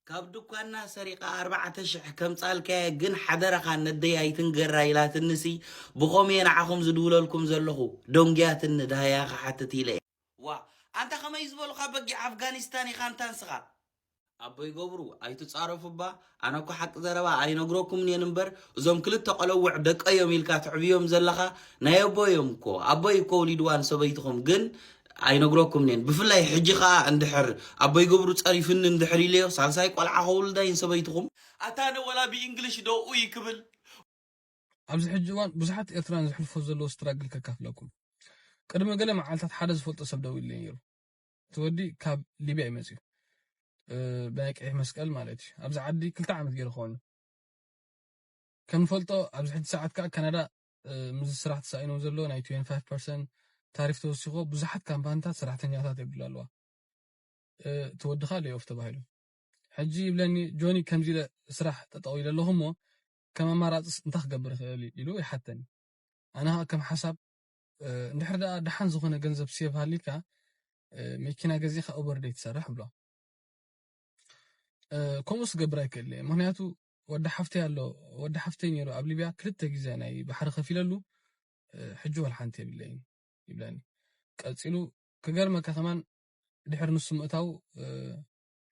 ካብ ድኳና ሰሪቓ ኣርባዕተ ሽሕ ከምጻልካየ ግን ሓደራኻ ነደይ ኣይትንገራ ኢላትኒ ሲ ብኸምየ ንዓኹም ዝድውለልኩም ዘለኹ ደንጉያትኒ ደሃያ ክሓትት ኢለ እየ ዋ ኣንታ ከመይ ዝበሉኻ በጊዕ ኣፍጋኒስታን ኢኻ ኣንታ ንስኻ ኣቦይ ገብሩ ኣይትጻረፉ እባ ኣነ እኮ ሓቂ ዘረባ ኣይነግረኩምን እየ እምበር እዞም ክልተ ቆለውዕ ደቀዮም ኢልካ ተዕብዮም ዘለኻ ናይ ኣቦይ እዮም እኮ ኣቦይ እኮ ወሊድዋ ንሰበይትኹም ግን ኣይነግረኩምን እየ ብፍላይ ሕጂ ከኣ እንድሕር ኣቦይ ገብሩ ጸሪፍኒ እንድሕር ኢለዮ ሳልሳይ ቆልዓ ከውልዳ እዩ ንሰበይትኹም ኣታ ኣነ ወላ ብእንግሊሽ ደኡ እዩ ክብል ኣብዚ ሕጂ እዋን ብዙሓት ኤርትራውያን ዘሕልፎ ዘለዎ ስትራግል ከካፍለኩም። ቅድሚ ገለ መዓልታት ሓደ ዝፈልጦ ሰብ ደዊሉለይ ነይሩ። እቲ ወዲ ካብ ሊብያ እዩ መጺኡ። ብናይ ቀይሕ መስቀል ማለት እዩ። ኣብዚ ዓዲ ክልተ ዓመት ገይሩ ክኸውን እዩ። ከም ንፈልጦ ኣብዚ ሕጂ ሰዓት ከዓ ካናዳ ምስዚ ስራሕ ተሳኢኖም ዘሎ ናይ ትዌንቲ ፋይቭ ፐርሰንት ታሪፍ ተወሲኽዎ ብዙሓት ካምፓኒታት ሰራሕተኛታት የብድላ ኣለዋ። እቲ ወዲ ከዓ ሌይ ኦፍ ተባሂሉ። ሕጂ ይብለኒ ጆኒ ከምዚ ኢለ ስራሕ ጠጠው ኢለ ኣለኹ እሞ ከም ኣማራፅስ እንታይ ክገብር እኽእል ኢሉ ይሓተኒ። ኣነ ከዓ ከም ሓሳብ እንድሕር ደኣ ደሓን ዝኾነ ገንዘብ ሴቭ ሃልይካ መኪና ገዚእኻ ኡበር ደይ ትሰርሕ እብሎ። ከምኡስ ክገብር ኣይክእልን እየ ምኽንያቱ ወዲ ሓፍተይ ኣሎ ወዲ ሓፍተይ ነይሩ ኣብ ሊብያ ክልተ ግዜ ናይ ባሕሪ ከፊለሉ ሕጂ ወላ ሓንቲ የብለይን ይብለኒ። ቀጺሉ ክገርመካ ከማን ድሕሪ ንሱ ምእታው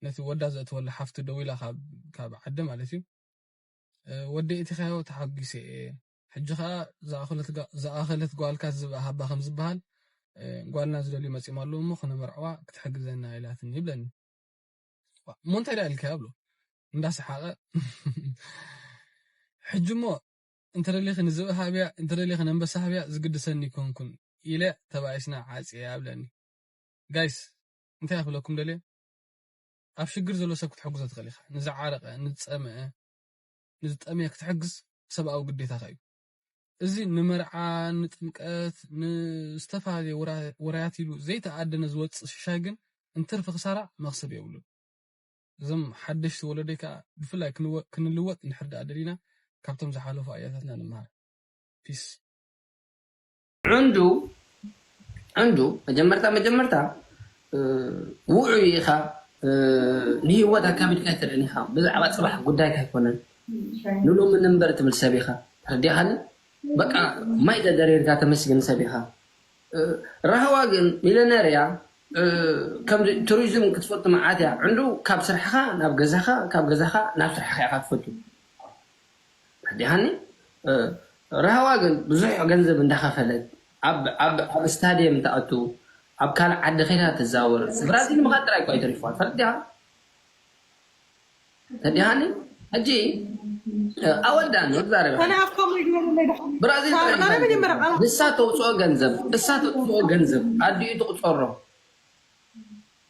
ነቲ ወዳ ዘእተወላ ሓፍቱ ደዊላ ካብ ዓዲ ማለት እዩ። ወዲ እቲኻዮ ተሓጒሰ እየ፣ ሕጂ ኸዓ ዝኣኸለት ጓልካ ዝብኣ ሃባ ከም ዝበሃል ጓልና ዝደልዩ መጺኦም ኣለዉ እሞ ክነመርዕዋ ክትሕግዘና ኢላትኒ ይብለኒ። እሞ እንታይ ደኣ ኢልካዮ ብሎ እንዳሰሓቐ ሕጂ እሞ እንተደሊኺ ንዝብኢ ሃብያ እንተደሊኺ ነንበሳ ሃብያ ዝግድሰኒ ይኮንኩን ኢለ ተባኢስና ዓጽየ ኣብለኒ። ጋይስ እንታይ ክብለኩም ደልየ፣ ኣብ ሽግር ዘሎ ሰብ ክትሕግዞ ትኽእል ኢኻ። ንዝዓረቐ፣ ንዝጸምአ፣ ንዝጠምየ ክትሕግዝ ሰብኣዊ ግዴታኻ እዩ። እዚ ንመርዓ፣ ንጥምቀት፣ ንዝተፈላለየ ውራያት ኢሉ ዘይተኣደነ ዝወፅእ ሽሻይ ግን እንትርፊ ክሳራ መኽሰብ የብሉን። እዞም ሓደሽቲ ወለዶይ ከዓ ብፍላይ ክንልወጥ እንድሕር ደኣ ደሊና ካብቶም ዝሓለፉ ኣያታትና ንምሃር። ፒስ። ዕንዱ ዕንዱ መጀመርታ መጀመርታ ውዑይ ኢኻ። ንህይወት ኣካቢድካ ኣይትርእን ኢኻ። ብዛዕባ ፅባሕ ጉዳይካ ኣይኮነን። ንሎሚ ንንበር ትብል ሰብ ኢኻ። ተረዲኻኒ? በቃ ማይ ደደሪርካ ተመስግን ሰብ ኢኻ። ራህዋ ግን ሚለነር እያ። ከም ቱሪዝም ክትፈቱ መዓት እያ። ዕንዱ ካብ ስራሕኻ ናብ ገዛኻ፣ ካብ ገዛኻ ናብ ስራሕኻ ኢኻ ትፈቱ። ተረዲኻኒ? ራህዋ ግን ብዙሕ ገንዘብ እንዳኸፈለት ኣብ ኣብ ኣብ ስታድየም ትኣቱ፣ ኣብ ካልእ ዓዲ ኸይዳ ትዛወር። ብራዚል ምኻድ ጥራይ እኮ ኣይተሪፍዋ። ተረዲኻ? ተረዲኻኒ? ሕጂ ኣወዳኒ ዛረበ። ኣነ ኣፍቶም ይግበሩ ለይ ደሓን ብራዚል ጥራይ ኣነ ማለት መጀመርያ እዩ። ንሳ ተውፅኦ ገንዘብ፣ ንሳ ተውፅኦ ገንዘብ ኣዲኡ ትቁፀሮ።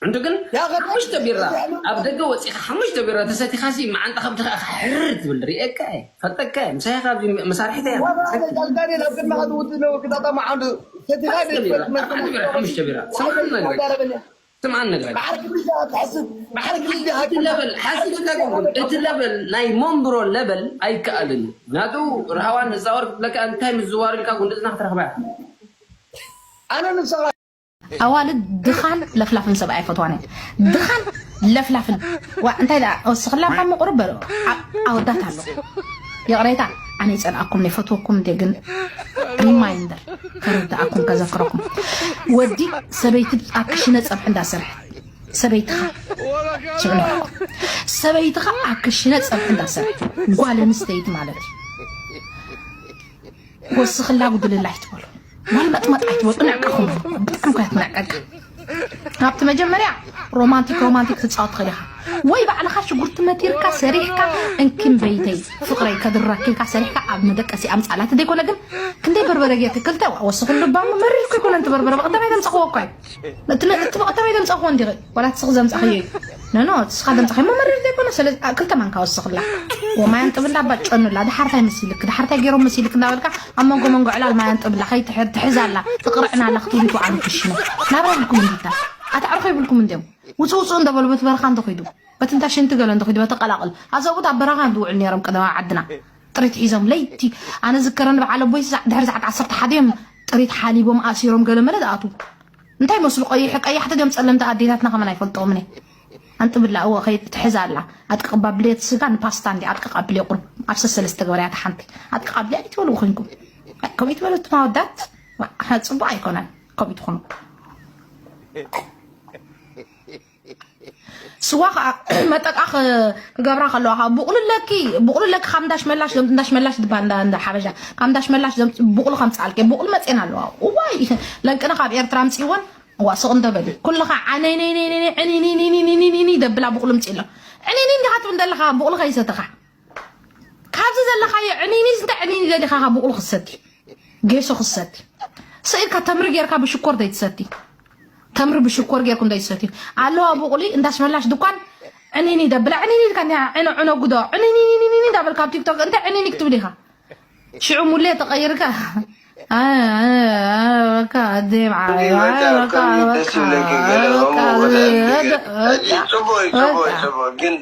ዕንዱ ግን ሓሙሽተ ቢራ ኣብ ደገ ወፂኻ ሓሙሽተ ቢራ ተሰቲኻሲ መዓንጣ ከብድኻ ኢኻ ሕርር ትብል ርኤካ እየ ፈልጠካ እየ ምሳይ ኢኻ ኣብዚ መሳርሒት እያ ዳንኤል ኣብ ቅድሚ ሓደ ውድብ ነበርኩ ዳጣ መዓንዱ ሰቲኻ ሓሙሽተ ቢራ ኣርባዕተ ቢራ ሓሙሽተ ቢራ ስምዓኒ ነግረካ ስምዓኒ ነግረካ ብዓርኪ ብልዳ ትሕስብ ብዓርኪ ብልዳ እቲ ለበል ሓሲብካ ግን እቲ ለበል ናይ መንብሮ ለበል ኣይከኣልን እዩ ናቱ ርሃዋን ንዛወር ክብለካ እንታይ ምዝዋር ኢልካ ጉንድዝና ክትረኽባ ኢኻ ኣነ ንብሰኻ ኣዋልድ ድኻን ለፍላፍን ሰብኣይ ኣይፈትዋን እየን። ድኻን ለፍላፍን ዋ እንታይ ደኣ ወስኽላ እኳ ምቁርብ በሉ። ኣ- ኣወዳት ኣሎ ይቕሬታ ኣነ ይጸልኣኩም ይፈትወኩም እንደ ግን ሪማይንደር ከረዳኣኩም ከዘክረኩም ወዲ ሰበይቲ ኣብ ክሽነ ጸብሒ እንዳሰርሐ ሰበይትኻ ስምዑ ሰበይትኻ ኣብ ክሽነ ጸብሒ እንዳሰርሐ ጓል ኣንስተይቲ ማለት እዩ ወስኽላ ጉድልላ ኣይትበሉ። ማልመጥመጥ ኣይትበሉ። ጥንዕቅኹም። ብጣዕሚ እኮ ትንዕቀቅ። ኣብቲ መጀመርያ ሮማንቲክ ሮማንቲክ ትፃወት ትኽእል ኢኻ ወይ ባዕልኻ ሽጉርቲ መቲርካ ሰሪሕካ እንኪም በይተይ ፍቕረይ ከድረኪልካ ሰሪሕካ ኣብ መደቀሲ ኣምፃላት ዘይኮነ ግን ክንደይ በርበረ ጌርክ ክልተ ወስኽሉ ባሞ መሪርኩ ይኮነ እንት በርበረ በቐደማይ ተምፅኽዎ እኳ እዩ እቲ መ- እቲ ብቐዳማይ ዘምጻኹዎ እንዲኺ ዋላ ትስኺ ዘምጻኽዮ እዩ ኖኖ ትስኻ ዘምጻኽዮ መመረር ዘይኮነ ስለ ክልተ ማንካ ወስኽላ ወማያን ጥብላ ባጨኑላ ድሓርታይ መሲልክ ድሓርታይ ገይሮም መሲልክ እንዳበልካ ኣብ መንጎ መንጎ ዕላል ማያን ጥብላ ከይትሕዛላ ትቕርዕናላ ክትውሊቱ ዓሉ ክሽነ ናብራ ይብልኩም እንዲታ ኣታዕርኾ ይብልኩም እንዲዮም ውፅእ ውፅእ እንደበሉ በቲ በረኻ እንተኸይዱ በቲ እንታ ሽንቲ ገለ እንተኸይዱ በቲ ቀላቕል ኣዘብኡት ኣብ በረኻ እንድውዕል ነይሮም ቀደማ ዓድና ጥሪት ሒዞም ለይቲ ኣነ ዝከረኒ በዓል ኣቦይ ድሕሪ ሰዓት ዓሰርተ ሓደ እዮም ጥሪት ሓሊቦም ኣሲሮም ገለ መለ ዝኣትዉ እንታይ መስሉ ቀይሕ ቀያሕቲ ድዮም ጸለምቲ ኣዴታትና ከመን ኣይፈልጥኦምን እየ ኣንጥብላ እወ ከይድ ትሕዛ ኣላ ኣጥቅቕ ባብልየ እቲ ስጋ ንፓስታ እንዲ ኣጥቅቕ ኣብልየ ቁርብ ኣብ ሰሰለስተ ገበርያ እታ ሓንቲ ኣጥቅቕ ኣብልየ ኣይትበልዎ ኮንኩም ከምኡ ይትበሉ እትም ኣወዳት ጽቡቕ ኣይኮነን ከምኡ ትኾኑ ስዋ ከዓ መጠቃ ክገብራ ከለዋ ከዓ ቡቕሉ ኣለኪ ቡቕሉ ኣለኪ ካብ እንዳሽ መላሽ ዘምፅ እንዳሽ መላሽ ዝበሃል እንዳ እንዳ ሓበሻ ካብ እንዳሽ መላሽ ዘምፅ ቡቕሉ ከምፅኣልኪ ቡቕሉ መፅኤን ኣለዋ እዋይ ለንቅነ ካብ ኤርትራ ኣምፅእወን እዋ ስቕ እንተበሊ ኩልኻ ዓነይነይነይነይነይኒ ደብላ ቡቕሉ ምፅእ ኣሎ ዕኒኒ እንዲኻ ትብል ዘለኻ ቡቕሉ ከይሰተኻ ካብዚ ዘለኻዮ ዕኒኒ ዝንተ ዕኒኒ ደሊኻ ካብ ብቑሉ ክትሰቲ ጌሶ ክትሰቲ ስኢልካ ተምሪ ጌርካ ብሽኮር ዘይትሰቲ ተምሪ ብሽኮር ጌርኩም ዘይትሰቲ ኣለዋ ብቑሊ እንዳሽመላሽ ድኳን ዕኒኒ ደብላ ዕኒኒ ኢልካ እንዲኻ ዕነ ዕነ ጉዶ ዕኒኒ እንዳበልካ ኣብ ቲክቶክ እንታይ ዕኒኒ ክትብል ኢኻ ሽዑ ሙሌ ተቐይርካ ግን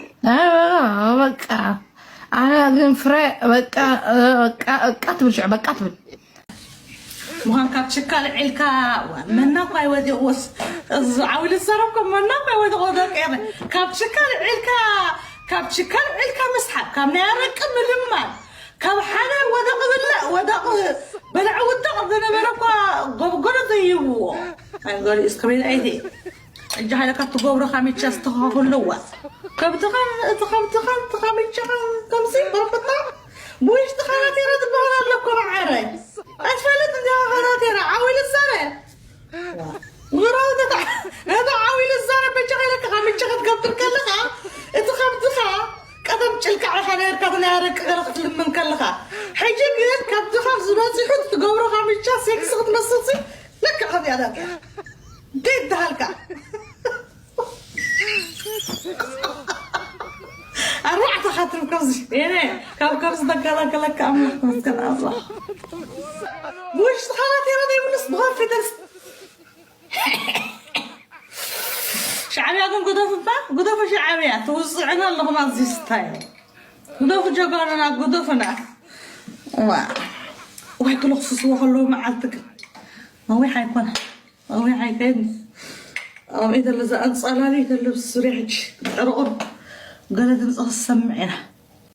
ኣነ ግን ፍረ በቃ በቃ ትብል ሽዑ በቃ ትብል ምዃን ካብ ሽካል ዒልካ መና እኳ ይወዲቕዎስ እዚ ዓውሊ ዝሰረብኮ መና እኳ ይወዲቕዎ ደቂ ኤረ ካብ ሽካል ዒልካ ካብ ሽካል ዒልካ ምስሓብ ካብ ናይ ኣረቂ ምልማን ካብ ሓደ ወደቕ ዝብላዕ ወደቕ በልዐ ውደቕ ዝነበረ እኳ ጎብጎሎ ዘይብዎ ኣይገሊኡ እስከ ቤት ኣይትየ። እጃ ሃይለ ካብ ትገብሮ ካሚቻ ዝተኸኸለዋ። ከብትኻ፣ እቲ ከብትኻ፣ እቲ ካሚቻኻ ከምዚ በረፈታ። ብውሽጥኻ ናቴራ ዝበሃል ኣሎ እኮ መዓረይ። ኣይትፈልጥ እንዲኻ ናቴራ፣ ዓው ኢሉ ዝዛረ። ጉራው ነታ፣ ነታ ዓው ኢሉ ዝዛረ በጃኻ ኢለካ ካሚቻ ክትገብር ከለኻ፣ እቲ ከብትኻ ቀደም ጭልቃዕ ኢኻ ነርካ፣ ናይ ኣረቂ ገለ ክትልምን ከለኻ። ሕጂ ግን ከብትኻ ዝበፂሑ ትገብሮ ካሚቻ ሴክስ ክትመስል ሲ፣ ልክዕ ከምዚኣ ዳርጋ። እንታይ ይበሃልካ? ኣርባዕተ ካትም ከምዚ፣ የኔ፣ ካብ ከምዚ ተገላገለካ ኣምላኽ ተመስገን ኣምላኽ። ውሽጥኻ ናቴራ ዘይብሉስ ብኸፊተስ። ሻዕብያ ግን ግደፉ እባ፣ ግደፉ ሻዕብያ፣ ትውዝዕና ኣለኹም ኣብዚ ስታይል። ግደፉ ጀጋኑና፣ ግደፉና። ዋ፣ ዋይ ክለኽስስዎ ከለዉ መዓልቲ ግን። ነዊሕ ኣይኮነ፣ ነዊሕ ኣይከይድን። ኣብኡ ተሎ፣ እዛ ኣንጻላሊ ተሎ፣ ዙርያ ሕጂ ጥርቑር ገለ ድምፂ ክሰምዕ ኢና።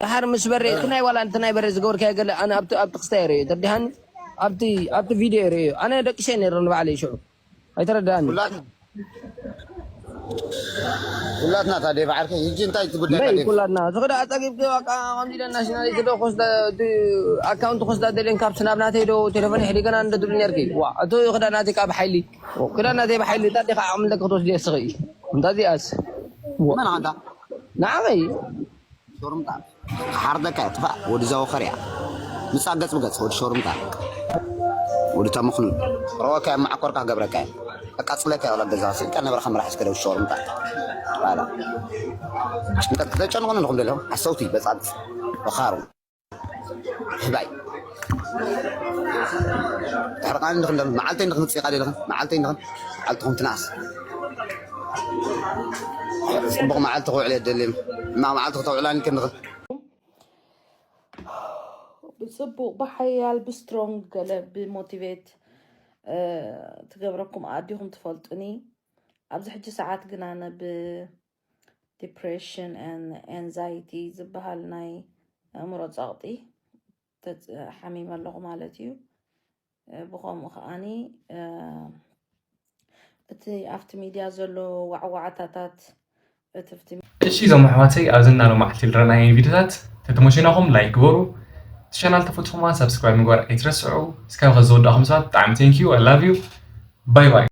ደሓር ምስ በሬ፣ እቲ ናይ ዋላ፣ እቲ ናይ በሬ ዝገበርካዮ ገለ፣ ኣነ ኣብቲ፣ ኣብቲ ክስታይ ርእዮ፣ ተርዲሃኒ? ኣብቲ፣ ኣብቲ ቪድዮ ርእዮ። ኣነ ደቂሰ ነይረ ንባዕለይ ሽዑ። ኣይተረዳእኒ። ኩላትና፣ ኩላትና ታዲያ ብዓርከይ፣ ሕጂ እንታይ እቲ ጉዳይ በይ ታዲያ? ኩላትና። እዚ ክዳ ኣጸጊብኪ፣ በቃ፣ ከምዚ ኢለ ናሽናሊቲ ዶ ክወስዳ፣ እቲ ኣካውንት ክወስዳ ደልየን ካብ ስናብ ናተይ ዶ ቴሌፎን ይሕዲገና እንደ ትብል ነርኪ። ዋ፣ እቲ ክዳ ናተይ ካብ ሓይሊ። ክዳ ናተይ ብሓይሊ፣ እንታይ ዲኻ ዓቕሚ ኣለኪ ክትወስድዮ እስኺ? እንታይ እዚኣስ? ዋ። መን ኣንታ? ንዓኸይ። ሾርምጣ። ክሓርደካ እያ፣ ጥፋእ፣ ወዲ ዛወኸር እያ። ምጻእ ገጽ ብገጽ፣ ወዲ ሾርምጣ። ወዲ ተመኽኑን። ረወካ እያ፣ መዓኮርካ ክገብረካ እያ። ኣቃጽለካ እያ፣ ወላ ገዛ ስኢልካ ነበርካ መራሕ እስከ ደው ሾርምጣ። ባላ። ጭንቀት ከተጨንቑኒ ንኹም ደለኹም፣ ሓሰውቲ፣ በጻብጽ፣ በኻሩ። ህባይ። ተሕርቃኒ ንኽን ደም፣ መዓልተይ ንኽን ጽይቃ ደለኽን፣ መዓልተይ ንኽን፣ መዓልትኹም ትንኣስ። ጽቡቕ መዓልቲ ክውዕል እየ ደልየም። ሕማቕ መዓልቲ ክተውዕላኒ ከንኽን። ብጽቡቕ፣ ብሓያል፣ ብስትሮንግ፣ ገለ ብሞቲቬት፣ እ፣ ትገብረኩም ኣዲኹም ትፈልጡኒ። ኣብዚ ሕጂ ሰዓት ግን ኣነ ብ ዲፕሬሽን ኤን ኤንዛይቲ ዝበሃል ናይ ኣእምሮ ጸቕጢ ተጽ-፣ ሓሚመ ኣለኹ ማለት እዩ። እ፣ ብኸምኡ ከኣኒ፣ እ፣ እቲ ኣብቲ ሚድያ ዘሎ ዋዕዋዕታታት፣ እቲ ኣብቲ እሺ፣ እዞም ኣሕዋተይ፣ ኣብዚ እና ሎማዕቲ ዝረኣናዮ ቪዲዮታት ተተመችዩናኹም ላይክ ግበሩ። እቲ ቻናል ተፈትኹማ ሳብስክራይብ ምግባር ኣይትረስዑ። እስካብ ከዚ ዝወዳእኹም ሰባት ብጣዕሚ thank you, I love you, bye bye።